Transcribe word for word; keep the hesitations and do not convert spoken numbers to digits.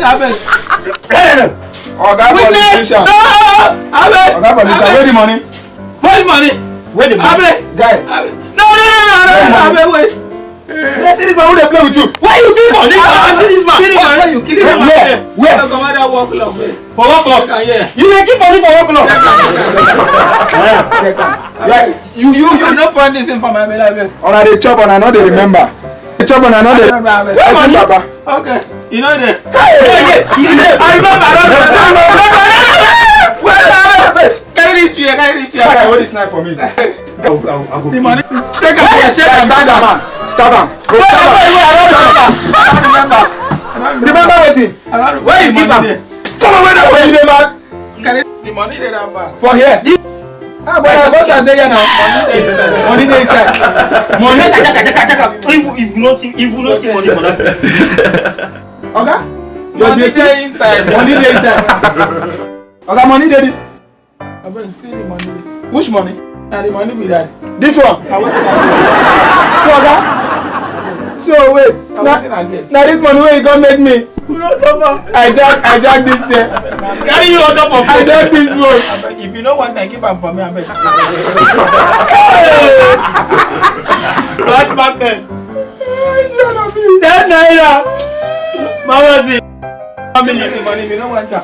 Abeg. Oga politician. No! Abeg. Oga politician, where the money? Where the money? Where the money? Abeg. Guy. Abeg. No, no, no, no, no, no, abeg, wait. Let's see this man who dey play with you. Why you keep money? I see this man. See this man. Why you keep money? Where? Where? Come out that work clock, wait. For work clock? Yeah. You dey keep money for work clock? Check am. Like, you, you, you no point this thing for my belly, abeg. Una dey chop, una no dey remember. Dey chop, una no dey. Where money? Papa. Okay. You know the. Hey! I remember, I remember. Where the other space? Carry this chair, carry this chair. Guy, hold this knife for me. I go, I go, I go. The money. Shake am, shake am, stab am. Stab am. Go stab am. Wait, wait, wait, I don't remember. I don't remember. Remember wetin? I don't remember. Where you keep am? Come on, where that money dey, man? Carry the money dey that bag. For here. Ah, but I boss dey here now. Money dey inside. Money. Check, check, check, check, check. If, if you no see, if you no see money for that. Oga, money dey inside. Money dey inside. Oga, money dey this. Abeg, see the money. Which money? Na the money be that. This one. Na wetin I do? So, Oga. So wait. Na wetin I get? Na this money wey you come make me. You no suffer. I jack, I jack this chair. Carry you on top of it. I jack this one. Abeg, if you no want, I keep am for me, abeg. Bad market. Ten naira. Mama say, family. The money, if you no want am.